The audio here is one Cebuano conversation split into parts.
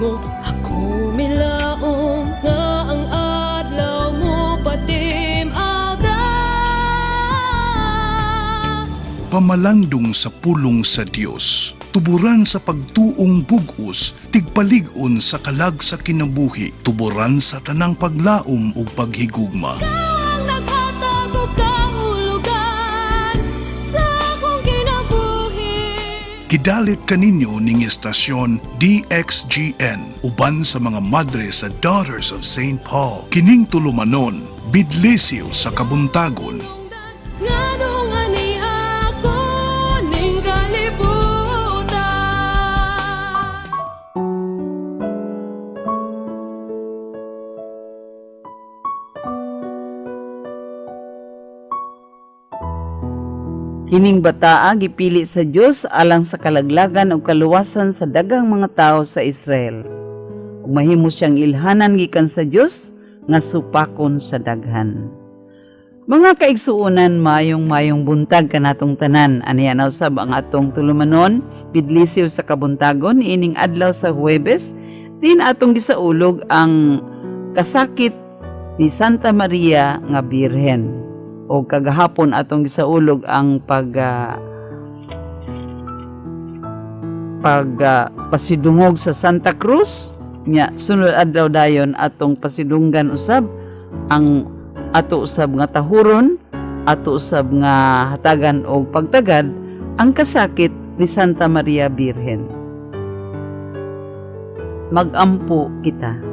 Nimo. Ako milaom nga ang adlaw mo patim-ada. Pamalandong sa pulong sa Dios, tuburan sa pagtuong bug-os, tigpalig-on sa kalag sa kinabuhi, tuburan sa tanang paglaom ug paghigugma. Ang naghatag og kahulugan sa akong kinabuhi. Gidalit kaninyo ning estasyon DXGN uban sa mga madre sa Daughters of St. Paul. Kining tulumanon, bidlisiw sa kabuntagon. Nganong ani ako ning kalibutan. Kining bataa gipili sa Dios alang sa kalaglagan ug kaluwasan sa daghang mga tawo sa Israel. Ug mahimo siyang ilhanan gikan sa Dios nga supakon sa daghan. Mga kaigsuonan, mayong mayong buntag kanatong tanan. Aniya na usab ang atong tulumanon, bidlisiw sa kabuntagon ining adlaw sa Huwebes, din atong gisaulog ang kasakit ni Santa Maria nga Birhen. O kagahapon atong gisaulog ang pag pasidungog sa Santa Cruz nya sunod adlaw dayon atong pasidunggan usab ang ato usab nga tahuron, ato usab nga hatagan og pagtagad ang kasakit ni Santa Maria Birhen. Magampo kita.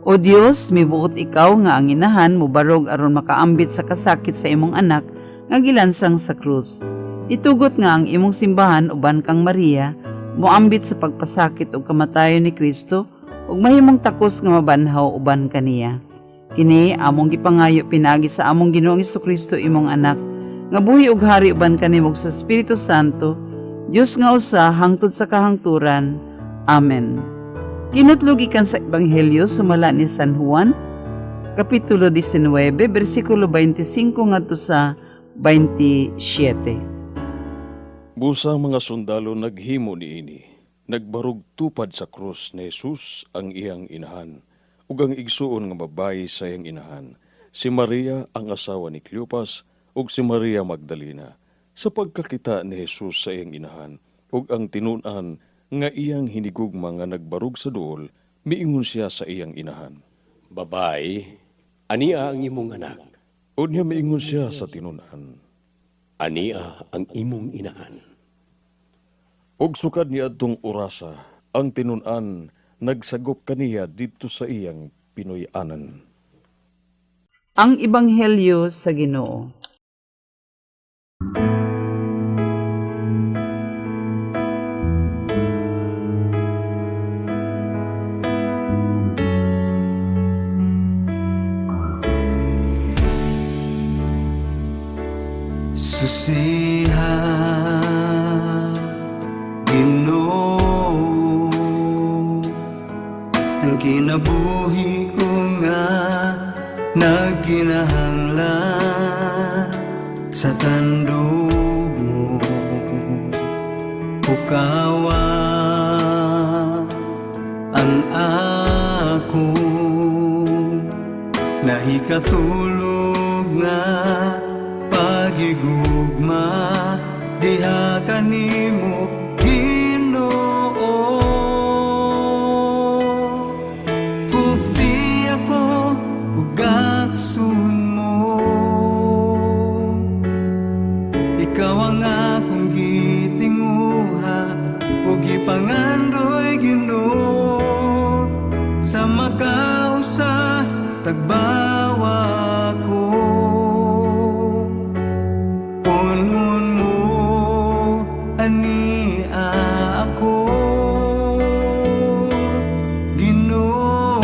O Dios, mibuot ikaw nga ang inahan mobarog aron makaambit sa kasakit sa imong anak nga gilansang sa krus. Itugot nga ang imong simbahan uban kang Maria moambit sa pagpasakit ug kamatayon ni Kristo ug mahimong takos nga mabanhaw uban kaniya. Kini among gipangayo pinaagi sa among Ginoong Kristo, imong anak, nga buhi ug hari uban kanimo sa Espiritu Santo, Dios nga usa hangtod sa kahangturan. Amen. Kinutlo gikan sa Ebanghelyo sumala ni San Juan, Kapitulo 19, bersikulo 25 ngadto sa 27. Busa ang mga sundalo naghimo niini. Nagbarog tupad sa krus ni Jesus ang iyang inahan, ug ang igsuon nga babayi sa iyang inahan, si Maria ang asawa ni Cleopas, ug si Maria Magdalena. Sa pagkakita ni Jesus sa iyang inahan, ug ang tinun-an nga iyang hinigugma nga nagbarog sa duol, miingon siya sa iyang inahan. "Babae, ania ang imong anak." Unya miingon siya sa tinun-an. "Ania ang imong inahan." Ug sukad niadtong orasa, ang tinun-an nagsagop kaniya didto sa iyang pinuy-anan. Ang Ebanghelyo sa Ginoo. Susiha, Ginoo, ang kinabuhi ko nga nagkinahanglan sa tandog mo. Pukawa ang ako nahikatulog nga pagigugma diha kanimo, Ginoo. Kupti ako ug gaksun mo. Ikaw ang akong gitinguha ug gipangandoy, Ginoo, sa makausa tagbawa ko. Punon mo ania ako, Ginoo.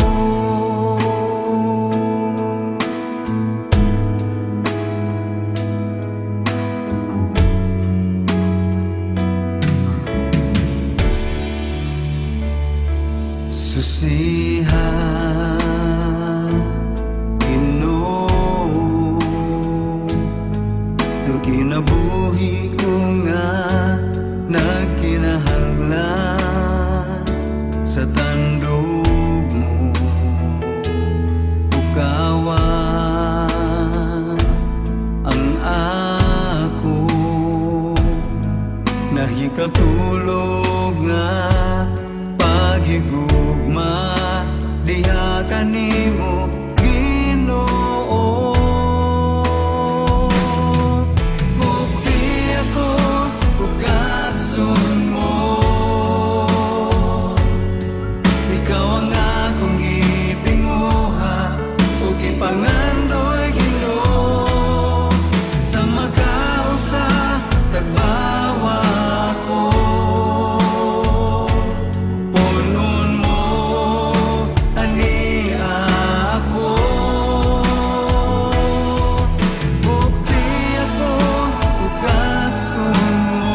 Susiha, Ginoo, ang kinabuhi ko nga nagkinahanglan sa Sa tandog mo Bukawa ang ako Nahikatulog nga paghigugma Diha kanimo Ginoo. Gupti ako ugatson mo. Ikaw ang akong gitinguha ug ipangandoy Ginoo sa makausa tagbawa ko. Punon mo ani ako. Bukti ako ugatson mo.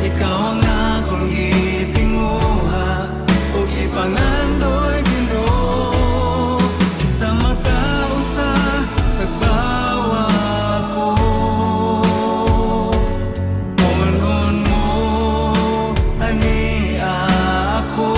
Ikaw ang akong gitinguha ug ipangandoy Ginoo sa makausa tagbawa ko. Punon mo ani ako.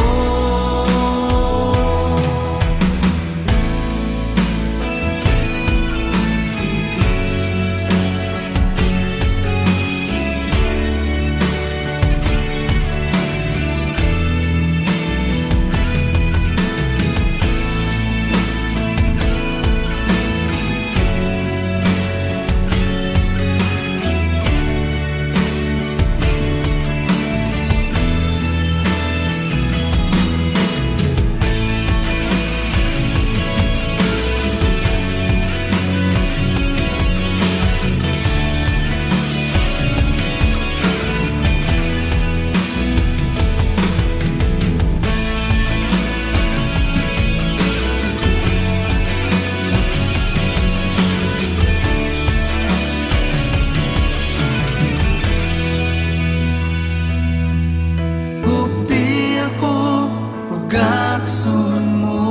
Gupti ako ugatson mo.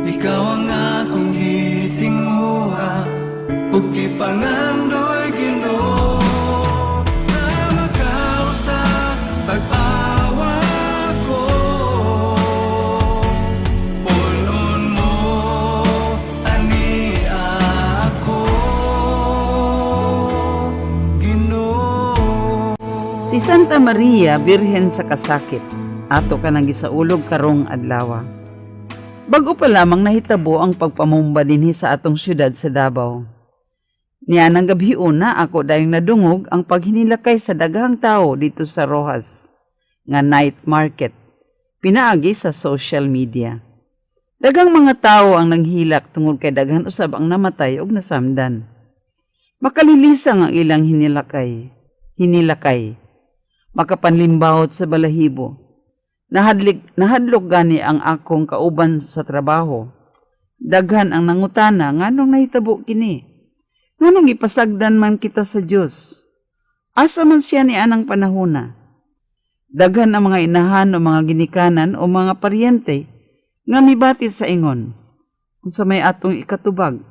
Ikaw ang akong gitinguha ug gipangandoy Ginoo sa makausa tag-awa ko. Punon mo ani ako Ginoo. Si Santa Maria, Birhen sa kasakit, ato ka nang gisaulog karong adlawa. Bago pa lamang nahitabo ang pagpamumba dinhi sa atong syudad sa Davao. Niya nang gabi una ako dayong nadungog ang paghinilakay sa daghang tao dito sa Rojas nga night market pinaagi sa social media. Daghang mga tao ang nanghilak tungod kay daghan usab ang namatay og nasamdan. Makalilisang ang ilang hinilakay makapanlimbawot sa balahibo. Nahadlok gani ang akong kauban sa trabaho. Daghan ang nangutana nganong nahitabo kini. Nganong ipasagdan man kita sa Dios. Asa man siya ni anang panahona. Daghan ang mga inahan o mga ginikanan o mga paryente nga mibati sa ingon. Unsa may atong ikatubag.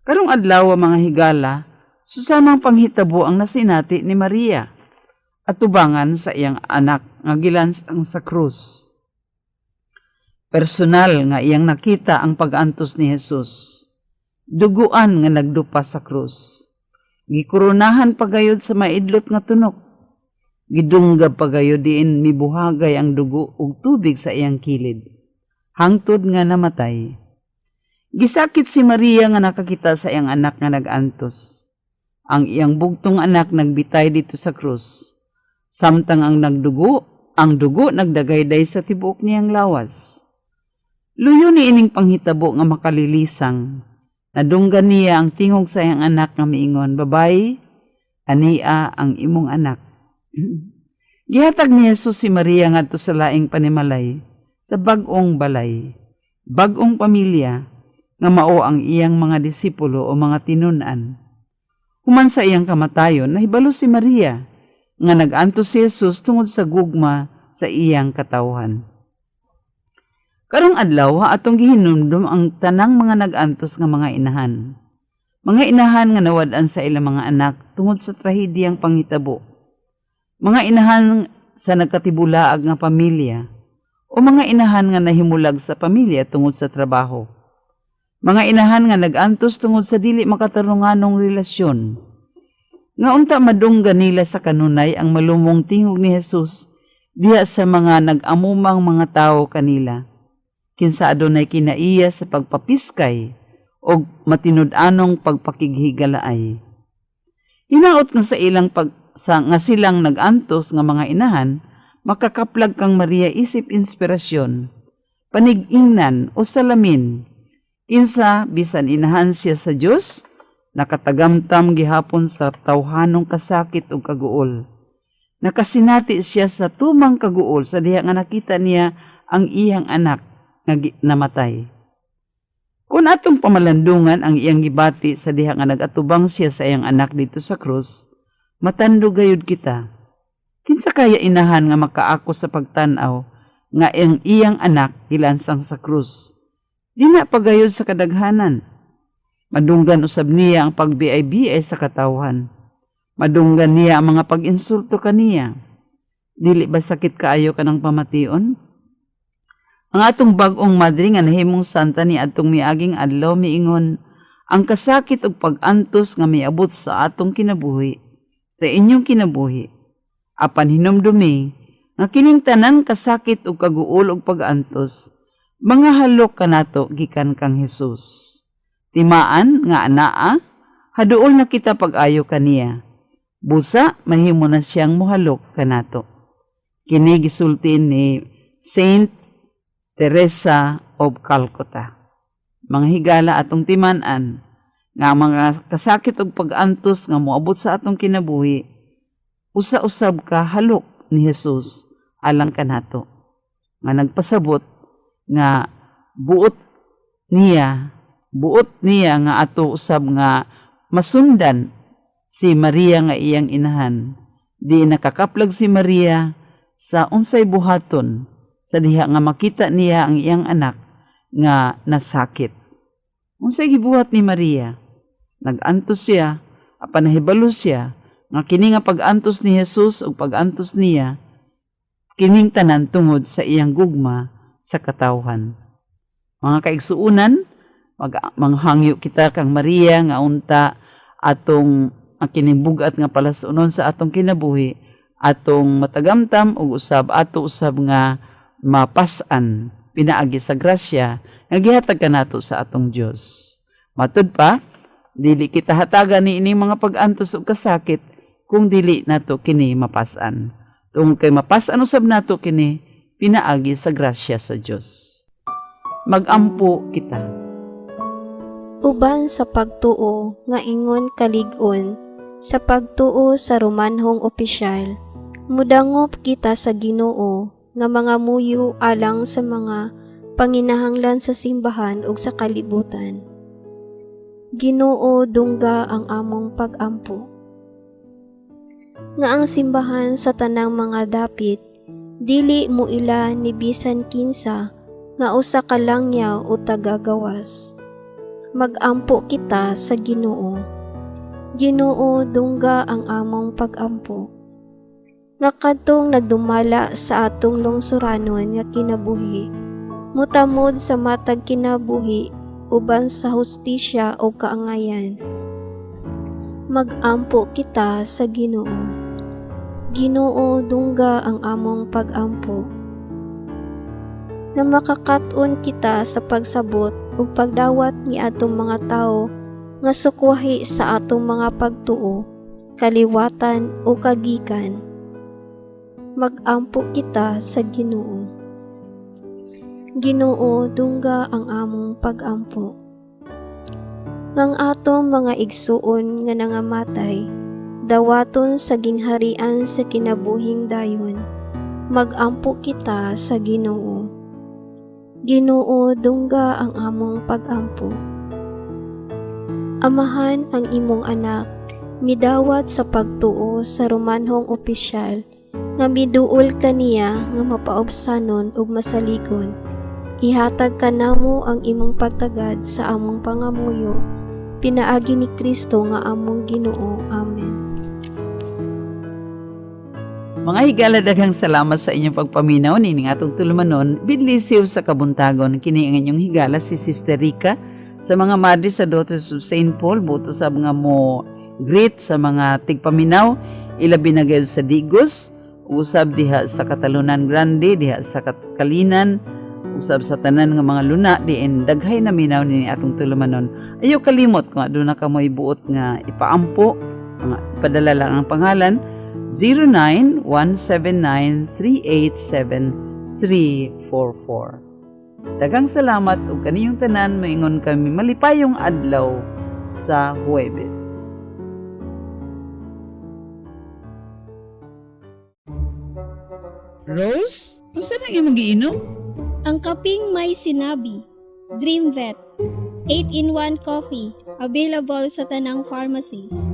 Karong adlaw mga higala, susamang panghitabo ang nasinati ni Maria at tubangan sa iyang anak nga gilansang sa krus. Personal nga iyang nakita ang pag-antos ni Jesus. Duguan nga nagdupa sa krus. Gikoronahan pagayod sa maidlot nga tunok. Gidunggab pagayod diin mibuhagay ang dugo ug tubig sa iyang kilid. Hangtod nga namatay. Gisakit si Maria nga nakakita sa iyang anak nga nagantos. Ang iyang bugtong anak nagbitay dito sa krus. Samtang ang dugo nagdagayday sa tibuok niyang lawas. Luyo ni ining panghitabo nga makalilisang. Nadunggan niya ang tingog sa iyang anak nga miingon, "Babay, ania ang imong anak." Gihatag ni Jesus si Maria ngadto sa laing panimalay, sa bag-ong balay, bag-ong pamilya, nga mao ang iyang mga disipulo o mga tinun-an. Human sa iyang kamatayon, nahibalo si Maria nga nag-antos si Jesus tungod sa gugma sa iyang katawhan. Karong adlaw atong gihinumdum ang tanang mga nag-antos nga mga inahan. Mga inahan nga nawad-an sa ilang mga anak tungod sa trahediyang panghitabo. Mga inahan sa nagkatibulaag nga pamilya o mga inahan nga nahimulag sa pamilya tungod sa trabaho. Mga inahan nga nag-antos tungod sa dili makatarunganong relasyon. Nga unta madunggan nila sa kanunay ang malumong tingog ni Jesus diha sa mga nag-amumang mga tawo kanila. Kinsa adunay kinaiya sa pagpapiskay og matinud-anong pagpakighigalaay. Hinaot nga sa ilang pag sa nga silang nag-antos nga mga inahan makakaplag kang Maria isip inspirasyon, panig-ingnan o salamin. Kinsa bisan inahan siya sa Dios, nakatagamtam gihapon sa tawhanong kasakit ug kaguol. Nakasinati siya sa tumang kaguol sa diha nga nakita niya ang iyang anak nga namatay. Kung atong pamalandungan ang iyang gibati sa diha nga nagatubang siya sa iyang anak dito sa krus, matandog gayud kita. Kinsa kaya inahan nga makaako sa pagtan-aw nga ang iyang anak gilansang sa krus? Di na pagayod sa kadaghanan. Madunggan usab niya ang pagbiay-biay sa katawhan. Madunggan niya ang mga pag-insulto kaniya. Dili ba sakit kaayo kanang pamation? Ang atong bag-ong madre nga nahimong santa ni atong miaging adlaw miingon, ang kasakit ug pag-antos nga miabot sa atong kinabuhi, sa inyong kinabuhi. Apan hinumdumi nga kining tanan kasakit ug kaguol ug pag-antos, mga halok kanato gikan kang Hesus. Timaan nga anaa, haduol na kita pag-ayo kaniya. Busa mahimo na siyang muhalok kanato. Kini gisulti ni Saint Teresa of Calcutta. Mga higala, atong timan-an nga ang mga kasakit ug pag-antos nga moabot sa atong kinabuhi, usa-usab ka halok ni Jesus alang kanato. Nga nagpasabot nga buot niya nga ato usab nga masundan si Maria nga iyang inahan. Di nakakaplag si Maria sa unsay buhaton sa diha nga makita niya ang iyang anak nga nasakit. Unsay gibuhat ni Maria? Nag-antos siya, apan nahibalo siya nga kini nga pag-antos ni Jesus ug pag-antos niya kining tanan tungod sa iyang gugma sa katawhan. Mga kaigsuunan, manghangyo kita kang Maria nga unta atong ang kining bug-at nga palasunon sa atong kinabuhi, atong matagamtam ug usab ato usab nga mapas-an pinaagi sa grasya nga gihatag kanato sa atong Dios. Matud pa, dili kita hatagan ni ining mga pag-antos ug kasakit kung dili nato kini mapas-an. Tungod kay mapas-an usab nato kini pinaagi sa grasya sa Dios. Magampo kita. Uban sa pagtuo nga ingon kalig-on, sa pagtuo sa Romanhong opisyal, mudangop kita sa Ginoo nga mga muyo alang sa mga panginahanglan sa simbahan ug sa kalibutan. Ginoo, dungga ang among pagampo. Nga ang simbahan sa tanang mga dapit dili muila ni bisan kinsa nga usa ka langyaw o tagagawas. Magampo kita sa Ginoo. Ginoo, dungga ang among pagampo. Nga kadtong nagdumala sa atong lungsuranon nga kinabuhi, mutamod sa matag kinabuhi uban sa hustisya o kaangayan. Magampo kita sa Ginoo. Ginoo, dungga ang among pagampo. Nga makakat-on kita sa pagsabot ug pagdawat ni atong mga tawo nga sukwahi sa atong mga pagtuo, kaliwatan o kagikan. Magampo kita sa Ginoo. Ginoo, dungga ang among pagampo. Ngang atong mga igsuon nga nangamatay, dawaton sa gingharian sa kinabuhing dayon. Magampo kita sa Ginoo. Ginoo, dungga ang among pagampo. Amahan ang imong anak, midawat sa pagtuo sa Romanhong opisyal, nga miduol kaniya nga mapaobsanon ug masaligon. Ihatag kanamo ang imong pagtagad sa among pangamuyo, pinaagi ni Kristo nga among Ginoo. Amen. Mga higala, daghang salamat sa inyong pagpaminaw nining atong tulumanon. Bidlisiw sa kabuntagon, kini ang inyong higala, si Sister Rica, sa mga madre sa Daughters of St. Paul, buto sa mga mo greet sa mga tigpaminaw, ilabi na gayud sa Digos, usab diha sa Catalunan Grande, diha sa Kalinan, usab sa tanan nga mga luna diin daghay na minaw nini atong tulumanon. Ayaw kalimot kung aduna ka mo ibuot nga ipaampo, mga ipadala lang ang pangalan 0917938744. Daghang salamat ug kaniyong tanan, maingon kami malipayong adlaw sa Huwebes. Rose, unsa nang imong giinom? Ang kaping may sinabi, Dream Vet, 8-in-1 coffee, available sa tanang pharmacies.